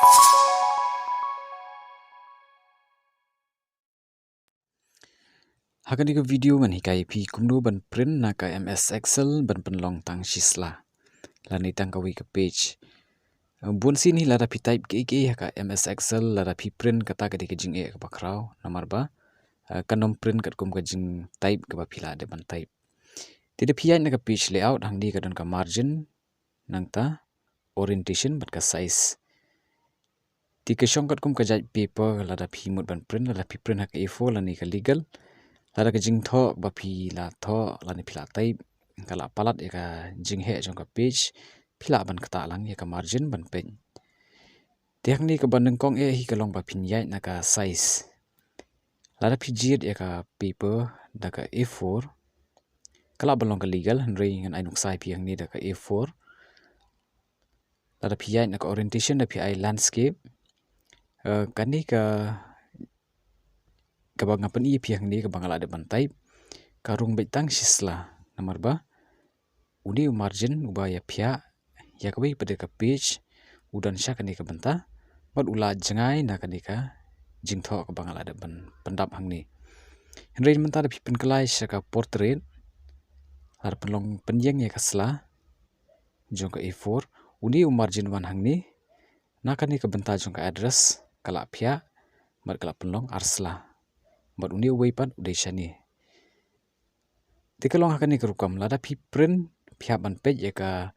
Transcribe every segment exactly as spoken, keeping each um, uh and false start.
Ha kane ka video ngan hikai ïa phi kumno ban print na ka M S Excel ban pynlong tang shi sla lane tang kawei ka page. Bun sien hi lada phi type kiei kiei ha ka M S Excel, lada phi print, kata ka dei ka jingeh kaba khraw, namar ba, eh, kan ym print katkum ka jingtype kaba phi la dep ban type. Te da phi ïaid na ka page layout, hangne ka don ka margin, nangta orientation bad ka size. Te ka shong katkum ka jait paper lada phi mut ban print, lada phi print ha ka A four lane ka legal, lada ka jingthoh ba phi la thoh lane phi la type ka la palat ïa ka jingheh jong ka page, phi lah ban ktah lang ïa ka margin ban peit. Te hangne kaba nyngkong eh hi ka long ba phin ïaid na ka size. Lada phi jied ïa ka paper da ka A four, ka lah ban long ka legal, hynrei ngan ai nuksa ïa phi hangne da ka A four. Lada phi ïaid na ka orientation, da phi ai landscape. Eh, kane ka, kaba nga pyni ïa phi hangne, kaba nga la dep ban type, ka rung beit tang shi sla, namar ba une u margin uba ïaphiah ïa kawei pat de ka page u don sha kane ka bynta, bad u la jngai na kane ka jingthoh kaba nga la dep ban pyndap hangne. Hynrei mynta da phi pynkylla sha ka portrait, lada pynlong pynïeng ïa ka sla jong ka A four, une u margin wan hangne, na kane ka bynta jong ka address ka la phiah, bad ka la pynlong ar sla. Bad une uwei pat u dei shane. Te ka long ha kane ka rukom, lada phi print, phi hap ban peit ïa ka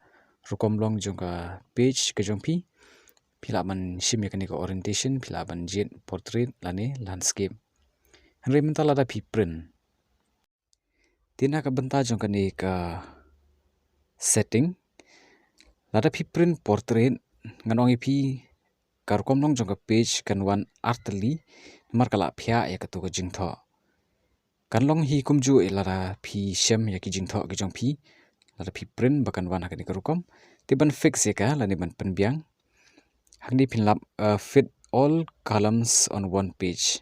rukom long jong ka page ka jong phi, phi lah ban shim ïa kane ka orientation, phi lah ban jied portrait lane landscape. Hynrei mynta lada phi print. Te na ka bynta jong kane ka setting, lada phi print portrait, ngan ong ïa phi ka rukom long jong ka page kan wan artylli, namar ka la phiah ïa katu ka jingthoh. Kan long hi kumjuh ïa lada phi shem ïa ki jingthoh ki jong phi, lada phi print ba kan wan ha kane ka rukom. Te ban fix ïa ka lane ban pynbiang, hangne phin lap, uh, fit all columns on one page.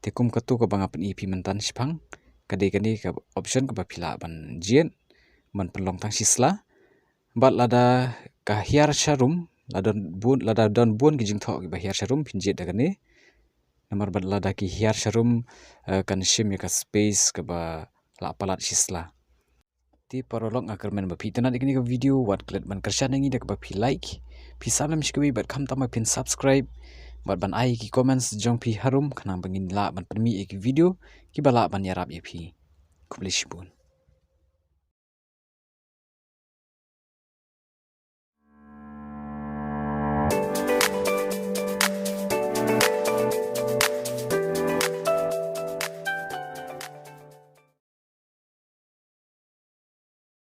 Te kum katu kaba nga pyni ïa phi mynta shaphang, ka dei kane ka option kaba phi lah ban jied ban pynlong tang shi sla. Bad lada ka hiar sharum, lada don bun, lada don bun ki jingthoh kiba hiar sharum, phin jied da kane. Namar bad lada ki hiar sharum, eh, kan shim ïa ka space kaba la palat shi sla. Te paralok, nga kyrmen ba phi itynnad ïa kane ka video, wat klet ban kyrshan ïa ngi da kaba phi like, phi subscribe sha kawei bad khamtam ba phin subscribe, bad ban ai ki comments jong phi harum, khnang ba ngin lah ban pynmih ïa ki video kiba lah ban ïarap ïa phi. Khublei shibun.